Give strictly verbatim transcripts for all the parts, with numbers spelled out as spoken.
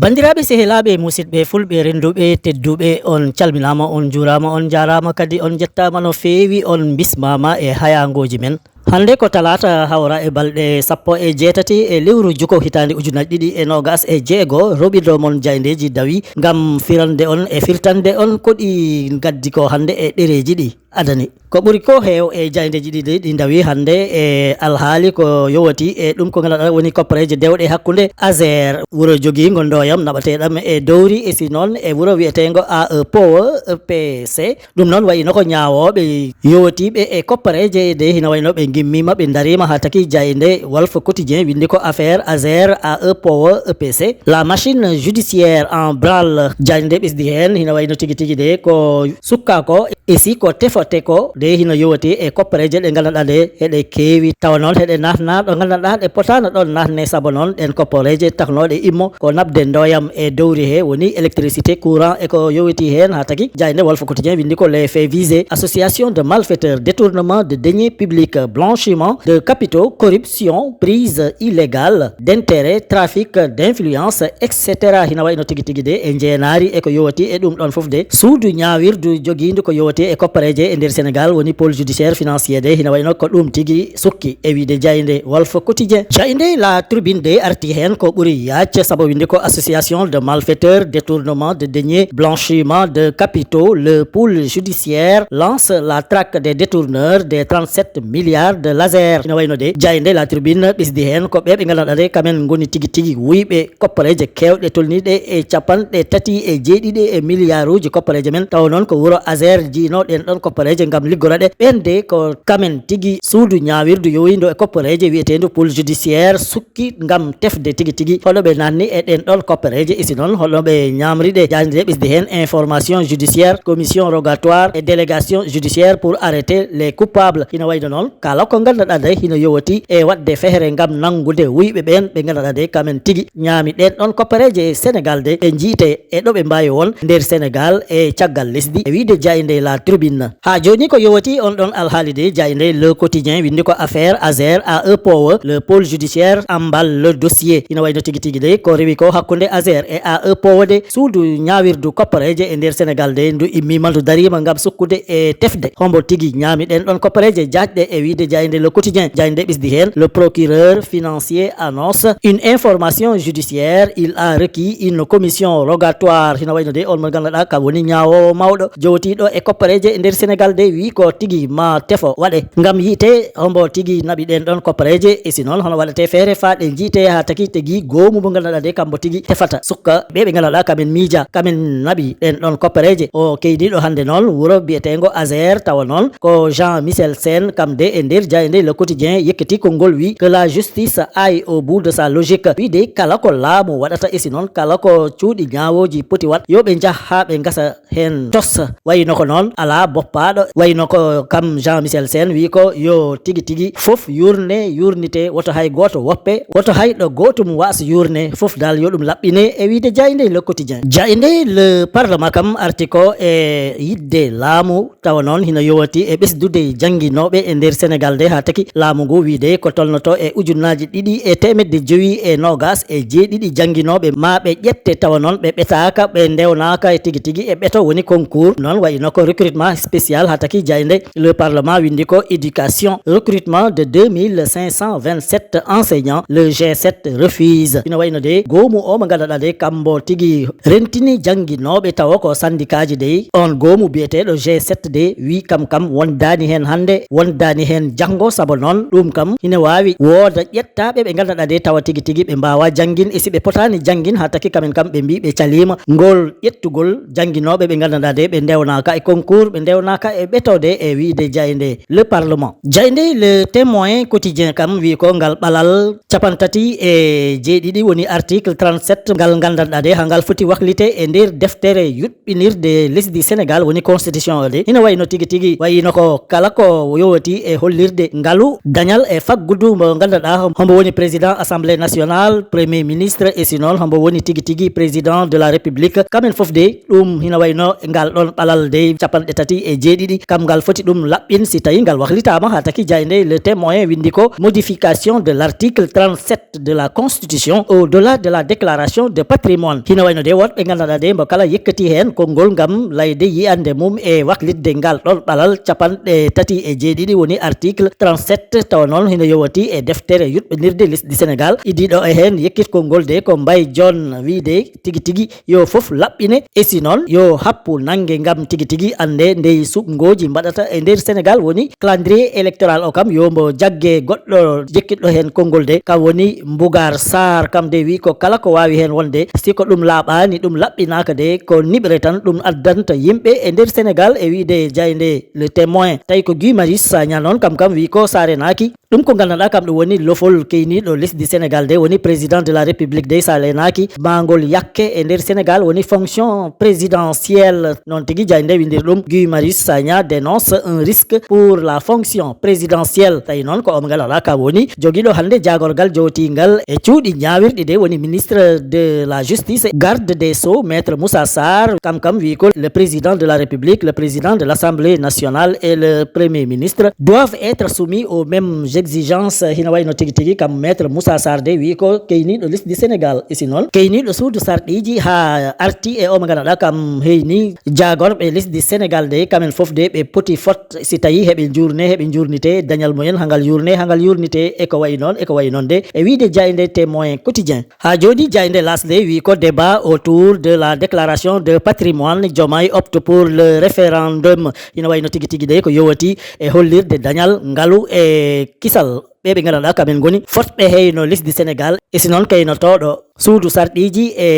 Banndiraaɓe, sehilaaɓe, musidɓe fulɓe, rennduɓe, tedduɓe, on calminaama, on njuuraama, on njaaraama, kadi on njettaama no feewi, on mbismaama e hayaangooji men. Hannde ko talaata, hawra e balɗe sappo e jeetati e lewru juko hitaande ujunaaji ɗiɗi e noogaas e jeego, roɓindo mon Jaayndeeji dawi ngam firande on e firtande on ko ɗi ngaddi ko hannde e ɗereeji ɗi adani. Ko ɓuri ko heew e jaayndeeji ɗiɗi ɗi ndawi hannde e alhaali ko yowati e ɗum ko ngannduɗaa woni koppareeje dewɗe hakkunde Azer, wuro jogiingo ndooyam naɓateeɗam e dowri, e si noon e wuro wiyeteengo A E Power, P C. Ɗum noon wayino ko ñaawooɓe yowotiiɓe e koppareeje de hino wayno ɓe ngimmiima, ɓe ndariima haa taki jaaynde Walf Quotidien winndi ko affaire Azer, A E Power, P C. La machine judiciaire en branle, jaaynde ɓesdi heen, hino wayno tigi tigi de ko sukkaa ko, e si ko tefote ko de hino yowati e koppareeje ɗe ngannduɗaa de heɗe keewi, tawa noon heɗe naatna ɗo ngannduɗaa ɗe potaano ɗon naatne, sabu noon ɗen koppareeje taknooɗe immo ko naɓde ndooyam e dowri he woni électricité, courant e ko yowiti heen, haa taki jaaynde Walf Quotidien winndi ko les faits visés, association de malfaiteurs, détournement de deniers publics, blanchiment de capitaux, corruption, prise illégale d'intérêt, trafic d'influence, et cetera. Hina wayno tigi tigi de e njeenaari e ko yowati e ɗum ɗon fof de, suudu ñaawirdu jogiindu ko yowati e koppareeje e nder Sénégal woni pôle judiciaire financier de, hina wayno ko ɗum tigi sukki e wiide jaaynde Walf Quotidien. Jaaynde La Tribune de arti heen ko ɓuri yaaj, sabu winndi ko association de malfaiteurs, détournement de deniers, blanchiment de capitaux, le pôle judiciaire lance la traque des détourneurs des trente-sept milliards de l'Azer. Hina wayno de jaaynde La Tribune ɓesdi heen ko ɓe ɓe ngannduɗaa de kamen ngoni tigi tigi wuyɓe koppareeje keewɗe tolniiɗe e capanɗe tati e jeeɗiɗi e miliyaaruuji koppareeje men. Tawa noon ko wuro Azer jiyno ɗen ɗon koppareeje ngam liggora ɗe. Ɓen de ko kamen tigi suudu ñaawirdu yowindo e koppareeje wiyeteendu pôle judiciaire sukki ngam tefde tigi tigi hoɗo ɓe naatni e ɗen ɗon koppareeje, e si noon hoɗo ɓe ñaamri ɗe. Jaaynde ɓesdi heen information judiciaire, commission rogatoire et délégation judiciaire pour arrêter les coupables. Hina wayno noon kala ko ngannduɗaa de hino yowati e waɗde feere ngam nanngude wuyɓe ɓeen ɓe ngannduɗaa de kamen tigi ñaami ɗen ɗon koppareeje e Sénégal de, ɓe njiyte e ɗo ɓe mbaawi won nder Sénégal e caggal lesdi, e wiide jaaynde La Tribune. Haa jooni ko yowati on ɗon alhaali de, jaaynde Le Quotidien winndi ko affaire Azer, A E Power, le pôle judiciaire emballe le dossier. Hina wayno tigi tigi de ko rewi ko hakkunde Azer e A E Power de, suudu ñaawirdu koppareeje e nder Sénégal de ndu immiima, ndu dariima ngam sukkude e tefde hombo tigi ñaami ɗen ɗon koppareeje jaajɗe e wiide jaaynde Le Quotidien. Jaaynde ɓesdi heen, le procureur financier annonce une information judiciaire, il a requis une commission rogatoire. Hina wayno de on mo ngannduɗaa kam woni ñaawoowo mawɗo jowotiiɗo e koppareeje e nder Sénégal de wi ko tigi ma tefo waɗe ngam yiite hombo tigi naɓi ɗen ɗon koppareeje, e si noon hono waɗate feere faa ɗe njiite haa taki tigi goomu mo ngannduɗaa de kambo tigi tefata sukka ɓe ɓe ngannduɗaa kamen miija kamen naɓi ɗen ɗon koppareeje. O keydiiɗo hannde noon wuro mbiyeteengo Azer, tawa noon ko Jean Michel Sène, kam de e nder jaaynde Le Quotidien yekkiti konngol wi que la justice aille au bout de sa logique. Wi de kala ko laamu waɗata, e si noon kala ko cuuɗi ñaawooji poti waɗ, yo ɓe njah haa ɓe ngasa heen tos. Wayno ko noon alaa boppaaɗo, wayno ko kam Jean Michel Sène wi ko yo tigi tigi fof yuurne, yuurnite, woto hay gooto woppe, woto hay ɗo gootum waas yuurne, fof dal yo ɗum laɓɓine e wiide jaaynde Le Quotidien. Jaaynde Le Parlement kam arti ko e yiɗde laamu, tawa noon hino yowati e ɓesdude jannginooɓe e nder Sénégal de, haa taki laamu ngu wiide ko tolnoto e ujunnaaji ɗiɗi e teemedde jowi e noogaas e jeeɗiɗi jannginooɓe ma ɓe ƴette, tawa noon ɓe ɓetaaka, ɓe ndewnaaka e tigi tigi e ɓeto woni concours. Noon wayno ko recrutement spécial, haa taki jaaynde Le Parlement winndi ko éducation, recrutement de deux mille cinq cent vingt-sept enseignants, le G sept refuse. Ina wayno de goomu o mo ngannduɗaa de kambo tigi rentini jannginooɓe, tawa ko syndicat ji dey. On goomu biyeteeɗo G sept de wi kam kam wondaani heen hannde, wondaani heen janngo, sabu noon ɗum kam hina waawi wooda ƴettaaɓe ɓe ngannduɗaa de tawa tigi tigi ɓe mbaawaa janngin, e si ɓe potaani janngin haa taki kamen kam ɓe mbii ɓe caliima ngol ƴettugol jannginooɓe ɓe ngannduɗaa de ɓe ndewnaaka e concours, ɓe ndewnaaka e ɓeto. e wiide jaaynde Le Parlement. Jaaynde Le Témoin Quotidien kam wi ko ngal ɓalal capanɗe tati e jeeɗiɗi woni article trente-sept ngal nganndanɗaa de, haa ngal foti waklite e nder deftere yuɓɓinirde lesdi Sénégal woni constitution o de. Hino wayno tigi tigi wayino ko kala ko yowati e hollirde ngalu dañal e faggudu mo nganndanɗaa hombo woni président assemblée nationale, premier ministre, e si noon hombo woni tigi tigi président de la république. Kamen fof de ɗum hino wayno ngal ɗon ɓalal de capanɗe tati e jeeɗiɗi kam ngal foti ɗum laɓɓin si tawi ngal waklitaama haa taki jaaynde Le Témoin windi ko modification de l'article trente-sept de la constitution au-delà de la déclaration de patrimoine. Hino wayno de woɗɓe nganndanɗaa de mbo kala yekkati heen konngol ngam layde yiyannde mum e waklitde ngal ɗon ɓalal capanɗe tati e jeeɗiɗi woni article trente-sept tawa noon hino yowati e deftere yuɓɓinirde lesdi Sénégal. Idiiɗo e heen yekkit konngol de ko Mbaye John wiide tigi tigi yo fof laɓɓine, e si noon yo happu nannge ngam tigi tigi annde ndey suɓngooji mbaɗata e nder Sénégal woni calendrier électoral o kam yo mbo jagge goɗɗo jekkitɗo heen konngol de kam woni Mbugar Sarr kam de wi ko kala ko waawi heen wonde si ko ɗum laaɓaani ɗum laɓɓinaaka de ko niɓre tan ɗum addanta yimɓe e nder Sénégal e wiide jaaynde Le Témoin. Tawi ko Guy Marius Sagna noon kam kam wi ko sa renaaki ɗum ko nganndanɗaa kam ɗum woni lofol keyniiɗo lesdi Sénégal de woni président de la République de sa renaaki maangol yakke e nder Sénégal woni fonction présidentielle. Noon tigi jaaynde windir ɗum Guy Marius Sagna dénonce un risque pour la fonction présidentielle. Tawi noon ko omo nganndanɗaa kam woni jogiiɗo hannde jaagorgal jowtingal e cuuɗi ñaawirɗi de woni ministre de la justice, garde des sceaux, maître Moussa Sarr. Kam kam wi ko le président de la République, le président de l'Assemblée nationale et le premier ministre doivent être soumis aux mêmes exigences. Hino wayno tigi tigi kam maître Moussa Sarr de wi ko keyniiɗo lesdi Sénégal. E si noon keyniiɗo suudu sarɗiiji haa arti e omo nganndanɗaa kam heyni jaagorɓe lesdi Sénégal de kamen fof de ɓe poti fot si tawi heɓe njuurne heɓe njuurnite dañal mumen hangal yuurne hangal yuurnite e ko wayi noon e ko wayi noon de e wiide jaaynde Témoin Quotidien. Haa jooni jaaynde L'As de wi ko débat autour de la déclaration de patrimoine, Diomaye opte pour le référendum. Hino wayno tigi tigi de ko yowati e hollirde dañal ngalu e kisal ɓe ɓe nganndanɗaa kamen ngoni fotɓe heyno lesdi Sénégal. E si noon keynotooɗo suudu sarɗiiji e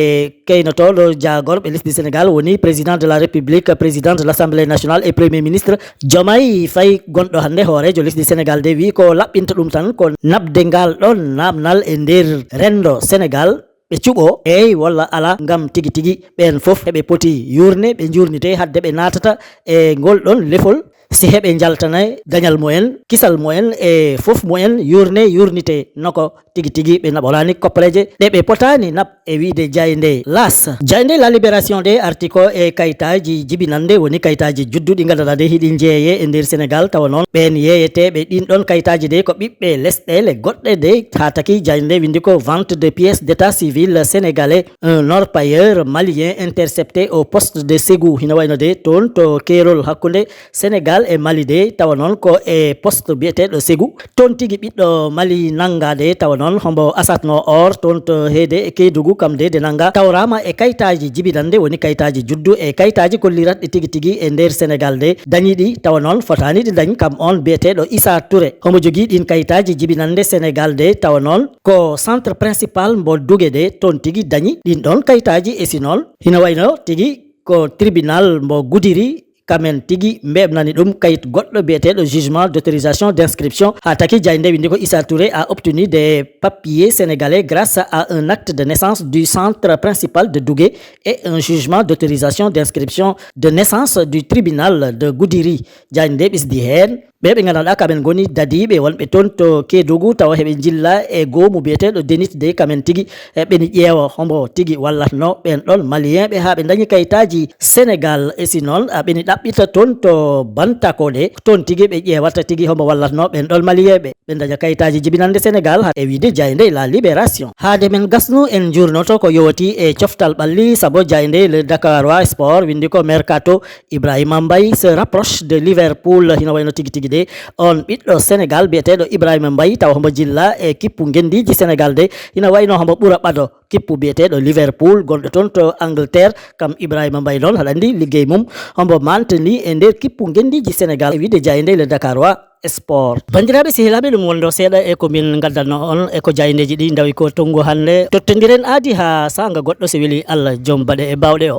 keynotooɗo jaagorɓe lesdi Sénégal woni président de la République, président de l'Assemblée nationale et premier ministre Diomaye Faye gonɗo hannde hooreejo lesdi Sénégal de wi ko laɓɓinta ɗum tan ko naɓde ngal ɗon naamnal e nder renndo Sénégal ɓe cuɓo eey walla alaa ngam tigi tigi ɓeen fof heɓe poti yuurne ɓe njuurnite hadde ɓe naatata e ngol ɗon lefol si heɓe njaltana dañal mumen kisal mumen e fof mumen yuurne yuurnite noko tigi tigi ɓe naɓoraani koppareeje ɗe ɓe potaani naɓ e wiide jaaynde L'As. Jaaynde La Libération de arti ko e kayitaaji jibinannde woni kayitaaji juddu ɗi nganndanɗaa de hiɗi njeeye e nder Sénégal tawa noon ɓeen yeeyeteeɓe ɗin ɗon kayitaaji de ko ɓiɓɓe lesɗeele goɗɗe de haa taki jaaynde windi ko vente de pièces d'état civil sénégalais, un orpailleur malien intercepté au poste de Ségou hino wayno de toon to keerol hakkunde Sénégal e Mali de tawa noon ko e poste biyeteeɗo Ségou. Toon tigi ɓiɗɗo Mali nanngaa de tawa noon hombo asatno or toon to heede e Kédougou kam de de nanngaa tawraama e kayitaaji jibinannde woni kayitaaji juddu e kayitaaji kolliratɗi tigi tigi e nder Sénégal de dañiɗi tawa noon fotaani ɗi dañ kam on biyeteeɗo Issa Touré. Hombo jogii ɗin kayitaaji jibinannde Sénégal de tawa noon ko centre principal mbo Dugué de toon tigi dañi ɗin ɗon kayitaaji e si noon hino wayno tigi ko tribunal mbo Goudiri kamen tigi mbeɓnani ɗum kayit goɗɗo biyeteeɗo jugement d'autorisation d'inscription haa taki jaaynde windi ko Issa Touré a obtenu des papiers sénégalais grâce à un acte de naissance du centre principal de Dugué et un jugement d'autorisation d'inscription de naissance du tribunal de Goudiri. Jaaynde ɓisdi heen ɓe ɓe nganndanɗaa kamen ngoni dadiiɓe wonɓe toon to Kédougou tawa heɓe njilla e goomu biyeteeɗo denit de kamen tigi eɓeni ƴeewa hombo tigi wallatno ɓeen ɗon maliyenɓe haa ɓe ndañi kayitaaji Sénégal e si noon aɓeni ɗaɓɓita toon to Bantako de toon tigi ɓe ƴeewata tigi hombo wallatno ɓeen ɗon maliyenɓe ɓe ndaña kayitaaji jibinannde Sénégal e wiide jaaynde La Libération. Haade men gasnu en njuurnoto ko yowati e coftal ɓalli sabu jaaynde Le Dakarois Sport windi ko mercato Ibrahima Mbaye se rapproche de Liverpool hino wayno tigi tigi de on ɓiɗɗo Sénégal biyeteeɗo Ibrahima Mbaye tawa hombo jilla e kippu ngendiiji Sénégal de hino wayno hombo ɓura ɓado kippu biyeteeɗo Liverpool gonɗo toon to Angleterre kam Ibrahima Mbaye noon haɗa anndi liggey mum hombo mantani e nder kippu ngendiiji Sénégal e wiide jaaynde Le Dakarois Sport. Banndiraaɓe sehilaaɓe ɗum wondo seeɗa e ko min ngaddanno on e ko jaayndeeji ɗi ndawi ko tonngu hannde tottondiren aadi haa saanga goɗɗo so weli Allah joom baɗe e baawɗe o.